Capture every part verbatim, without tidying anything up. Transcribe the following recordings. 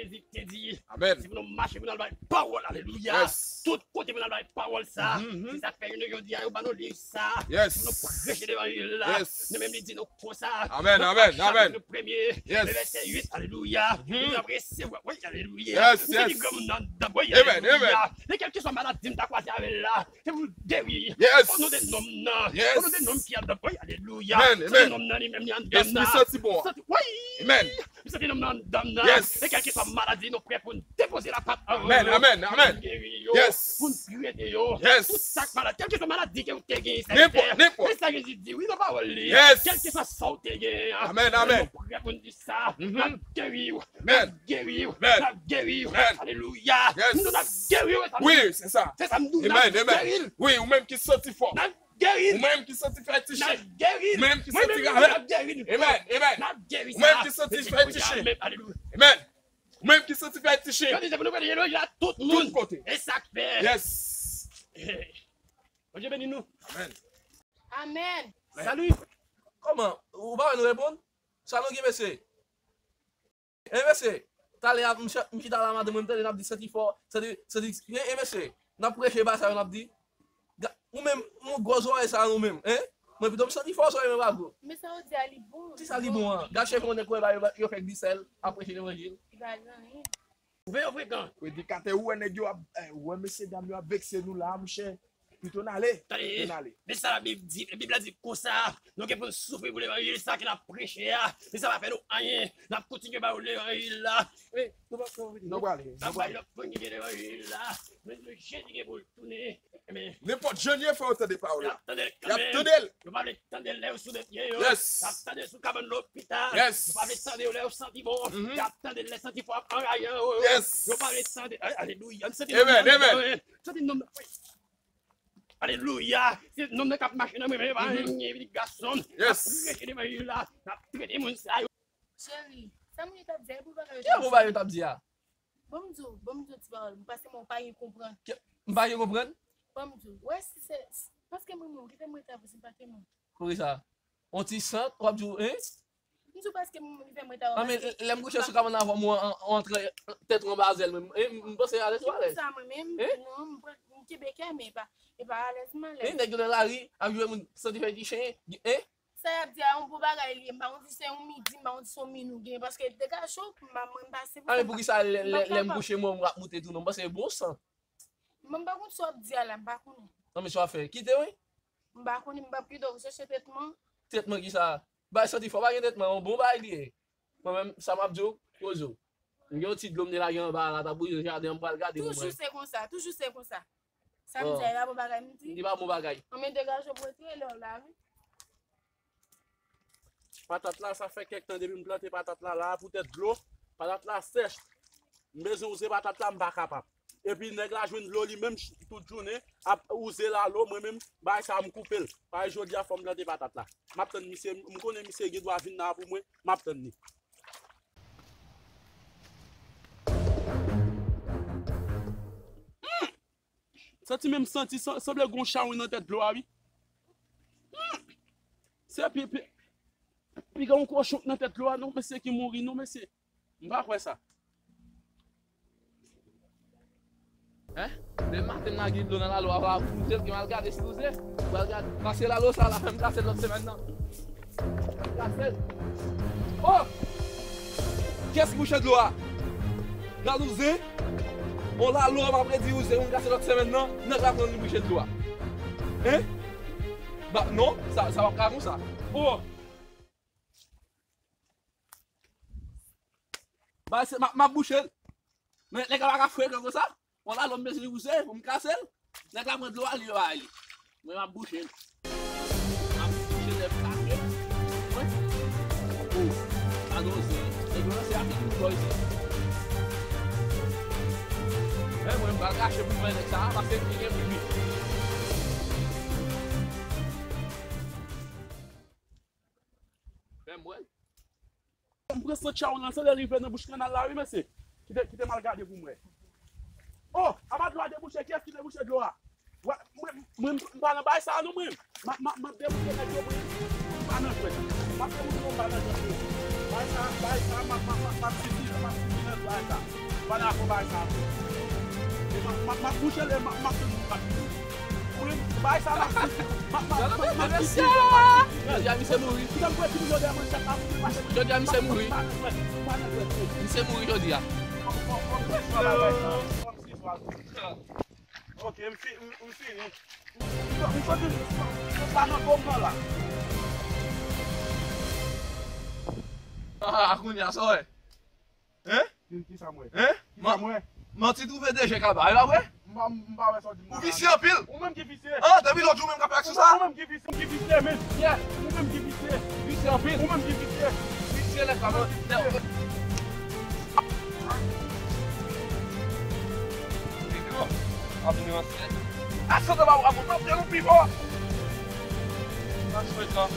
Jezi te di, amèn, si pou nou mache, pou nou al bay pawòl, alelouya. Yes. Tout kote pou nou al bay pawòl sa. Mhm, mhm. Se sa k fè jounen jodi a, yo ban nou liv sa. Yes. Pou nou preche levanjil la. Yes. Nan menm li di nou konsa. Amèn, nan amèn, Ak, amèn. Chapit premye, yes, nan vèsè uit, alelouya. Mhm. Nou ap resevwa, wi, alelouya. Yes, yes. Li di granmoun nan, wi, amèn, alelouya. Amèn. E kèlkeswa maladi m ta kwaze avè l la, se pou l geri. Yes. O non de nonm nan. Yes. O non de nonm ki anndan. Wi, alelouya. Amèn, amèn. Se nonm nan li menm li anndan nan. Espri santi bon an. Santi, wi. Amèn. M santi nonm nan anndan nan. Yes. E kèlkeswa maladi, nou prè pou n depoze lapat anvan yo. Amèn, amèn, amèn. Pou n geri yo. Yes. Pou n trete yo. Yes. Tout sa k malad, kèlkeswa maladi ke w te genyen, nenpòt, sèvitè. Nenpòt. Men sa Jezi di, wi, nan pawòl li. Yes. Kèlkeswa sa w te genyen an. Amèn, amèn. Nou prè pou n di sa. Mhm. N ap geri w. Amèn. N ap geri w. Amèn. N ap geri w. Amèn. Alelouya. Yes. Nou n ap geri w. Wi, se sa. Se sa m di w, n ap geri l. Wi, ou menm ki santi fò. N ap geri l. Ou menm ki santi fè tiche. N ap geri l. Ou menm ki santi ravè. N ap geri l. Amèn, amèn. N ap geri sa. Ou menm ki santi fè tiche. Amèn, alelouya. Amèn. Ou menm ki santi fè tiche. Yo di se pou nou prediche levanjil la tout moun. Tout kote. E sa k fè. Yes. Bondye beni nou. Amèn. Amèn. Salut. Kòman? Ou pa wè nou reponn? Sa nou gen, mesye? E mesye, talè a, m ch-, m chita la maten, mwen m tande n ap di santi fò, santi, santi, e, e mesye, n ap preche ba sa yo n ap di. Ga-, ou menm, ou gwo zòrèy sa nou menm, en? Mwen pito m santi fò zòrèy mwen pa gwo. Men sa yo di a li bon. Kisa li bon an? Gad cheve yon nèg kwè ba yo, yo fè glisèl, ap preche levanjil. Li pa di anyen. Ou veye yo frekan. Predikatè, ou wè nèg yo ap, eh, ou wè mesye dam yo ap vekse nou la, monchè. Pito n ale. Tande, pito n ale. Men sa Labib di, Bib la di konsa, nou gen pou n soufri pou levanjil sa ke n ap preche a. Men sa pa fè nou anyen. N ap kontinye ba yo levanjil la. Men nou pa fè anyen. Nou prale. N ap ba yo kontinye levanjil la. Men Jezi gen pou l tounen. Men nenpòt jan l ye, fò yo tande pawòl la. Y ap tande l kanmenm. Y ap tande l. Yo pa vle tande l lè yo sou de pye yo. Yes. Y ap tande l sou kabann lopital. Yes. Yo pa vle tande l lè yo santi bon. Mhm. Y ap tande l lè santi fò ap anraje yo. Yes. Yo pa vle tande. Ay, alelouya. M santi nonm nan. Amen, amen. M santi nonm nan. Alelouya. Se nonm nan k ap mache nan mwen, men pa anyen, pitit gason m. Yes. Ap preche levanjil la, ap trete moun sa yo. Cheri, sa moun yo t ap di a, e pou bagay yo t ap di a? Ban m di w, ban m di w ti pawòl, paske mwen w pa gen konprann. M pa gen konprann? Ban m di w, wè si se, paske mwen menm, kite mwen ta pou se pa ke mwen. Poukisa? On ti sant, w ap di w, en? M di w paske mwen menm, kite mwen ta. An, men paske lè m kouche sou kabann avè w, mwen an, an antre tèt ou anba zèl mwen, en, m panse alèz ou alèz. Ki pou sa mwen menm? En? Non, m pran, m kenbe kè, men e pa, e pa alèz m alèz. En, nèg yo nan lari, ap jwe moun, santi fè ti chen, en? Sa y ap di a, yon bon bagay li ye. M pa konn si se yon midi, m pa konn si se yon mini ou gen, paske degaje w, m pa, mwen m pase pou sa. A, men poukisa lè, lè, lè m kouche, mwen, m ap moute tou non, m panse bon san. Mwen m pa konn sa w ap di a la, m pa konnen. Non, men sa w ap fè, kite wi. M pa konnen, m p ap kite w chèche tretman. Tretman kisa? Bay santi fò, pa gen tretman, yon bon bagay li ye. Mwen menm, sa m ap di w, poze w. M gen yon ti dlo m te lage anba a la, t ap bouyi jaden an, m pral gade pou mwen. Toujou se konsa, toujou se konsa. Sa m di a, e pa bon bagay m di? Li pa bon bagay. Anben degaje w pou w retire lè w la, wi. Patat la, sa fè kèk tan depi m plante patat la, la, poutèt dlo, patat la sèch. M bezwen wouze patat la, m pa kapab. Epi nèg la jwenn dlo li menm ch-, tout jounen, ap wouze lalo, mwen menm, bagay sa a m koupe l. Paske jodi a fò m plante patat la. M ap tann misye, m konnen misye gen dwa vin la pou mwen, m ap tann li. Hmm! Santi menm santi, san-, sanble gon chawony nan tèt dlo a, wi. Hmm! Se pi, pi, piga yon kochon k nan tèt dlo a, non, mesye, ki mouri, non, mesye. M pa kwè sa. Hein? Demen maten m lage dlo nan lalo a, pa wouze l, gen m al gade si l wouze. M al gade. Pase lalo sa la, fè m kase l lòt semèn nan. Fè m kase l. Oh! Kiyès ki bouche dlo a? Galouze. On lalo m ap redi wouze, m kase lòt semèn nan, nèg la pran li bouche dlo a. Hein? Ba, non, sa, sa p ap ka konsa. Oh! Ba, se, m ap, m ap bouche l. Men, nèg la pa ka frekan konsa. Bon, la, lò m bezwen wouze pou m kase l. Nèg la pran dlo a, li yo a li. Mwen, m ap bouche l. M ap bouche l lè m kase l. Mwen. Ou. Alò, se, nèg yo se Afrik pou bò isit. Men mwen, m pral kache pou mwen nèg sa a, paske li gen pou li. Fè m wè l. M pran sant chawony lan, se lè l rive nan bouch kannal la, wi, mesye. Kite, kite m al gade pou m wè. Oh, apa dlo a debouche, kiyès ki debouche dlo a? Wè, mwen, mwen, m pa nan bagay sa a, non, mwen. M ap, m ap, m ap debouche nèg yo, mwen. M pa nan jwèt. M ap demontre w, m pa nan jwèt, mwen. Bagay sa, bagay sa, m ap, m ap, m ap, m ap sezi, m ap sezi nan bagay sa. Pa dakò bagay sa ankò. E m ap, m ap, m ap bouche lè, m ap, m ap toujou m ap vini. Ou menm, bagay sa, m ap sezi, m ap, m ap, m ap, m ap sezi, m ap sezi. Jodi a misye mouri. Jodi a misye mouri. Misye mouri jodi a. Ok, m fi-, m, m fini. M, m, m soti, m, m pa nan kòm nan la. Ah, kounye a, sa w wè? Hein? Ki, ki sa m wè? Hein? Ki sa m wè? Manti twouve de je kaba, e pa vre? M pa, m pa wè sa w di m nan la. Ou visye anpil. Ou menm ki visye. Ah, depi lòt jou menm k ap fè aksyon sa? Ou menm ki visye, ki visye, men. Yeah. Ou menm ki visye. Visye anpil. Ou menm ki visye. Visye lè kaba. Ap vin ranse. Asanble pa w ap fè nou pi fò. Nan chwe tan.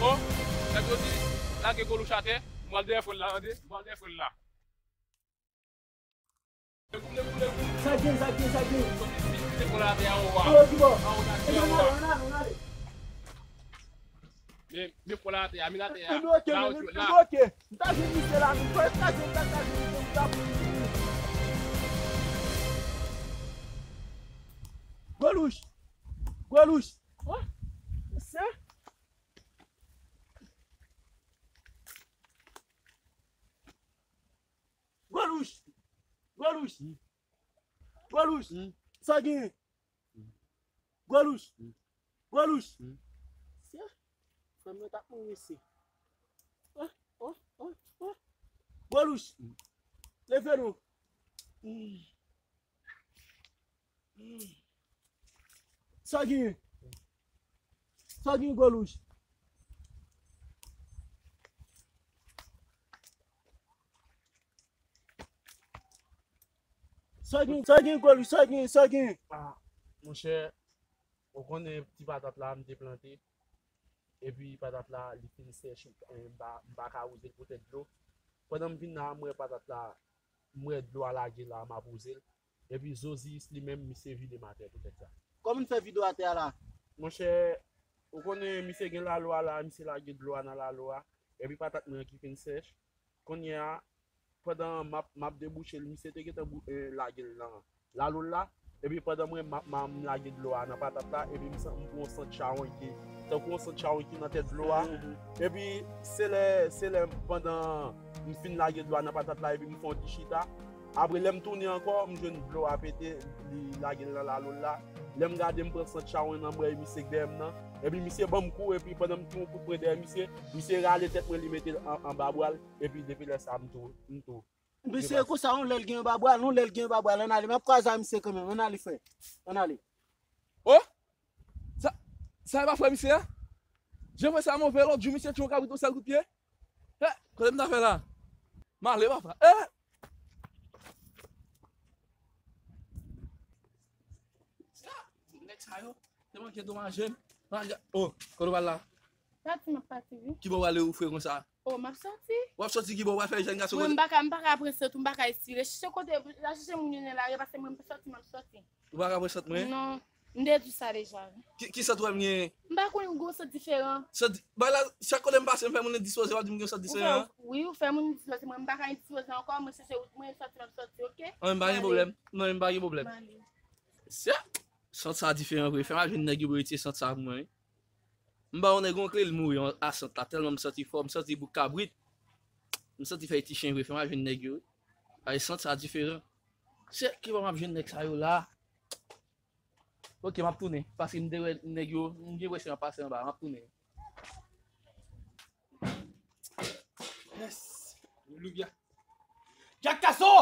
O, nèg yo di, lage Golouch atè, m pral dèyè frè l la, tande, m pral dèyè frè l la. Sa gen, sa gen, sa gen. Yo, kibò. Epi ann ale, ann ale, ann ale. Men, men pwòl atè a, men atè a. M bloke, men, men bloke. M ta jwenn misye la, men. M ta jwenn, m ta, ta jwenn misye, m ta pou. Golouch. Golouch. Oh, mesye. Golouch. Golouch. Golouch. Sa gen? Golouch. Golouch. Mesye, frè m yo t ap mouri isi. Oh, oh, oh, oh. Golouch. Leve non. Sa gen? Sa gen, Golouch? Sa gen, sa gen, Golouch, sa gen, sa gen? Ah, monchè, ou konnen ti patat la m te plante. Epi patat la, li fin sèch, m pa, m pa ka wouze l poutèt dlo. Pandan m vin la, m wè patat la, m wè dlo a lage la, m ap wouze l. Epi Zoziyis li menm, misye vide m atè poutèt sa. Kòman n fè vide w atè a la? Monchè, ou konnen misye gen lalo a la, misye lage dlo a nan lalo a. Epi patat mwen ki fin sèch. Kounye a, pandan m ap, m ap debouche l, misye te gentan bou-, eh, lage l nan lalo l la. Epi pandan mwen, m ap, m ap lage dlo a nan patat la, epi m san-, m pran yon sant chawony ki, tankou yon sant chawony ki nan tèt dlo a. Epi se lè, se lè pandan m fin lage dlo a nan patat la, epi m fè yon ti chita. Apre, lè m tounen ankò, m jwenn dlo a pete, li lage l nan lalo l la. Lè m gade, m pran sant chawony nan bwè misye k dèyè m nan. Epi misye ban m kou, epi pandan m pran kout pwen dèyè misye, misye rale tèt mwen, li mete l an, anba bra l, epi depi lè sa a, m tou, m tou. Misye, konsa, yon lè l gen anba bra l, yon lè l gen anba bra l. Ann ale, m ap kwaze a misye kanmenm. Ann ale, frè. Ann ale. Oh! Sa, sa e pa frè misye a? Jan frè sa move, lòt jou misye tchon kabrit yon sèl kout pye. He, kote m ta fè la? M ale, papa. He! Sa, nèg sa yo, te manke domaje m. Oh, kote w pral la? Pati, m ap pati, wi. Kibò w prale ou fre konsa? Oh, m ap sòti. W ap sòti kibò? W ap fè jèn gason. Mwen, m pa ka, m pa ka pran sant ou, m pa ka espire. Chèche kote, al chèche moun yo nan lari, paske mwen, m sòti, m ap sòti. Ou pa ka pran sant mwen? Non, m te di w sa deja. Ki, ki sant ou wè m genyen? M pa konnen, ou gen yon sant diferan. Sant di-, bay la, chak kote m pase, m fè moun endispoze, w ap di m gen yon sant diferan? Wi, ou fè moun endispoze, mwen, m pa ka endispoze ankò, mwen chèche wout mwen, sòti, m ap sòti, oke? Non, m pa gen pwoblèm. Non, m pa gen pwoblèm. Sè, sant sa diferan vre. Fè m al jwenn nèg yo pou retire sant sa pou mwen, wi. M ba yon nèg yon kle, li mouri a sant la. Tèlman m santi fò, m santi bouk kabrit. M santi fèy ti chen vre, fè m al jwenn nèg yo. Ay, sant sa diferan. Se ki bò m ap jwenn nèg sa yo la? Oke, m ap tounen. Paske m te wè nèg yo, m gen enpresyon y ap pase anba. M ap tounen. Yes. Alelouya. Jack Casso!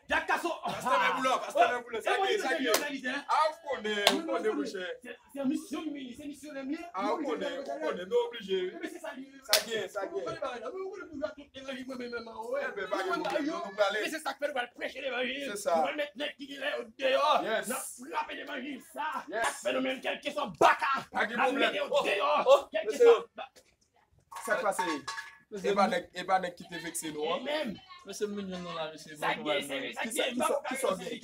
Jack Casso! Pastè Mèboulò, pastè Mèboulò, sa gen, sa gen. A, ou konnen, ou konnen, monchè. Se, se misyon m li, se misyonè m ye. A, ou konnen, ou konnen, nou oblije. Ebyen, se sa li ye. Sa gen, sa gen. Ou konnen bagay la, men ou konnen pou yo tout levanjil mwen menm, menm, wè. Ebyen, pa gen pwoblèm, nou, nou prale. Men se sa k fè nou pral preche levanjil. Se sa. Nou pral met nèg ki gen lè yo deyò. Yes. N ap frape levanjil sa. Yes. N ap fè nou menm kèlkeswa baka. Pa gen pwoblèm. N ap mete yo deyò. Oh, oh, kèlkeswa ba- Sa k pase? E pa nèg, e pa nèg ki te vekse nou an. Menm. Mesye, m vin jwenn nou la, mesye. Sa gen, sèvi, sa gen, m pa pou kale sèvi,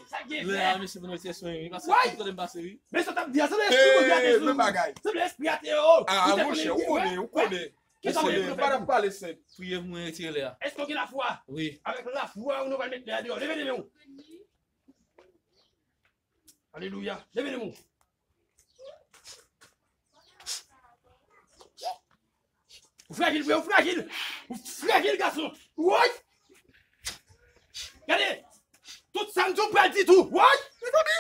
sa gen. Lè a, mesye, pou nou retire swen, wi. Paske tout kote m pase, wi. Men sa t ap di a, se lespri Bondye a te sou ou. Se lespri a te yo. Ah, monchè, ou konnen, ou konnen. Kisa w gen pou nou fè? Ou pa t ap pale senp. Priye pou mwen retire lè a. Èske w gen lafwa? Wi. Avèk lafwa ou nou pral met lè a deyò. Leve de men w. Alelouya. Leve de men w. Ou frajil, frè, ou frajil. Ou frajil, gason. Woy! Gade! Tout sa m di w pral di tou. Woy! Mezanmi!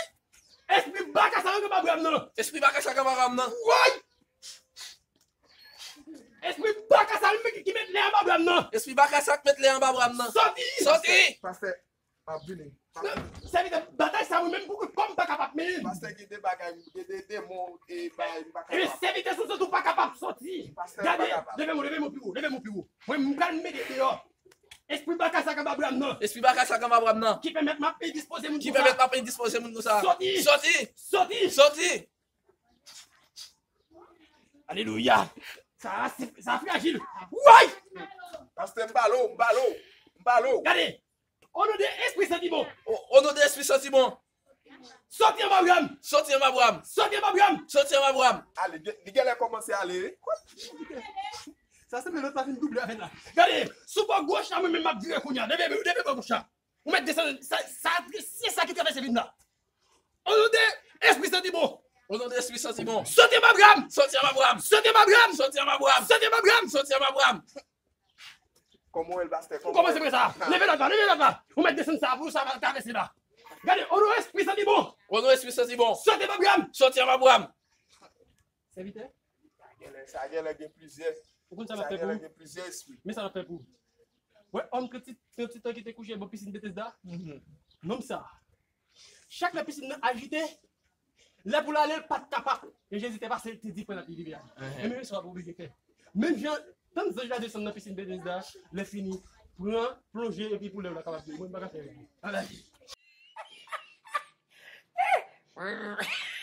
Espri baka sa rann anba bra m nan. Espri baka sa rann anba bra m nan. Woy! Espri baka sa ki met lè anba bra m nan. Espri baka sa k met lè anba bra m nan. Sòti! Sòti! Pastè, m ap vini. M ap vini. Sèvitè, batay sa mwen menm pou kòm m pa kapab mennen. Pastè, gen de bagay, gen de demon, e bay, m pa kapab. Ebyen, sèvitè, sou sòt ou pa kapab sòti. Pastè, m pa kapab. Gade, leve men w, leve men w pi wo, leve men w pi wo. Mwen, m pral mete deyò. Espri baka sa k anba bra m nan. Espri baka sa k anba bra m nan. Ki pèmèt m ap endispoze moun konsa. Ki pèmèt m ap endispoze moun konsa. Sòti! Sòti! Sòti! Sòti! Alelouya! Sa, se, sa frajil. Woy! Pastè, m balo, m balo, m balo. Gade! O non de Espri Santi Bon. O, o non de Espri Santi Bon. Sòti anba bra m. Sòti anba bra m. Sòti anba bra m. Sòti anba bra m. Ale, li genlè kòmanse ale, wi. Sa se menm lòt la fin double avè l la. Gade, sou bò goch la, mwen menm m ap vire kounye a. Depi, depi bò goch la. Ou mèt desann, sa, sa, se sa ki travèse vin la. O non de Espri Santi Bon. O non de Espri Santi Bon. Sòti anba bra m. Sòti anba bra m. Sòti anba bra m. Sòti anba bra m. Sòti anba bra m. Sòti anba bra m. Kòman w ye l, pastè? Ou kòmanse pre sa. Leve lòt la, leve lòt la. Ou mèt desann sa pou sa va travèse la. Gade, o non Espri Santi Bon. O non Espri Santi Bon. Sòti anba bra m. Sòti anba bra m. Sèvitè? Sa genlè, sa genlè gen plizyè. Ou konn sa m ap fè pou ou? Sa genlè gen plizyè espri. Men sa m ap fè pou ou. Wè, òm ki ti, ti tan ki te kouche bò pisin Betesda? Nonm sa. Chak lè pisin nan ajite, lè pou l ale, l pa t kapab. E Jezi te pase, l te di frè l ap li rive ale. Enben, men sa w ap oblije fè. Menm jan, tann zanj la desann nan pisin Betesda, lè fini, pran plonje epi pou lè w la kapab vini. Mwen, m pa ka fè avèk li. Ala.